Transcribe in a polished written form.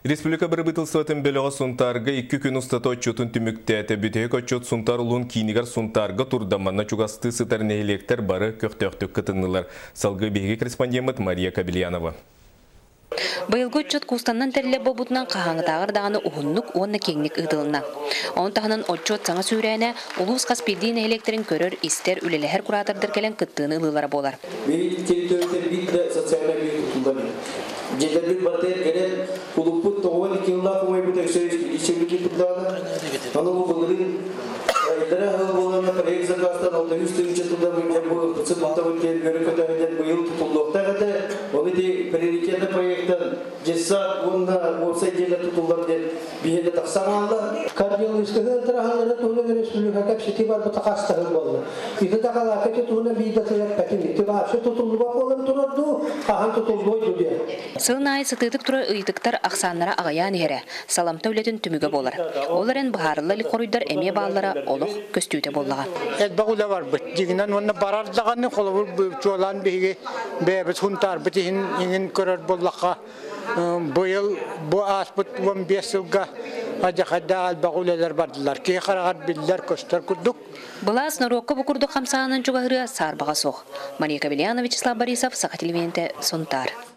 Республика бырабыыталыстыбатын бөлөҕө Сунтаарга 2 күн устата отчуотун түмүктээтэ. Бүтэһик отчуот Сунтаар улууһун киинигэр Сунтаарга турда. Манна чугастыы сытар нэһилиэктэр бары көхтөөхтүк кытыннылар. Салгыы биһиги корреспондеммыт Мария Кобельянова. Быйылгы отчуот кустанан тэриллэр буолбутунан хаһааҥҥытааҕар даҕаны уһуннук уонна киэҥник ыытылынна. Ону таһынан отчуот саҥа сүүрээнэ улуус хас биирдии нэһилиэктэрин көрөр-истэр, үлэлэһэр куратордар кэлэн кыттыыны ылыылара буолар. Биһиги территорията биир да социальнай объект тутуллан иһэр. Дьиэлэрбит барытыгар кэлэн, кулуппут 92 сыллаах умайбыт өссө иччибитин турдаҕына, ону бу былырыын айдара аһыл буоланна проект заказтан 600 тыһыынча тутан бу сыппаттабыт диэн үөрэ көтөһүнэн быйыл тутуллуохтаах этэ. Ону ити приоритетный проекттан детсад уонна уопсай дьиэлэр тутуллар диэн биһиэнэ тахсан хаалла. Кардиологическай тыраһалары туһунан республика кэпсэтии барбыта хастаһын буолла. Ити дакалаакка ити туһунан биир да тыл эппэтим. Ити вообще тутуллубат буолан турар дуу, хаһан тутуллуой дуу диэн. Сылын аайы сытыытык турар ыйытыктар ахсааннара аҕыйаан иһэрэ, саламта үлэтин түмүгэ буолар. Ол эрэн быһаарылла илик хоруйдар эмиэ бааллара олох көстүүтэ буоллаҕа. Элбэх үлэ барбыт. Дьиҥинэн уонна барар даҕаны холобур чуолаан биһиги бэйэбит Хунтаарбыт иһин иҥин көрөр буоллахха быйыл бу ааспыт 15 сылга адьахайдаах элбэх үлэлэр бардылар. Киһи хараҕар биллэр көстөр курдук. Былаас норуокка бу курдук хамсааһынын чугаһырыа саарбаҕа суох. Мария Кабельянова, Вячеслав Борисов, Саха телевидениетэ, Сунтаар.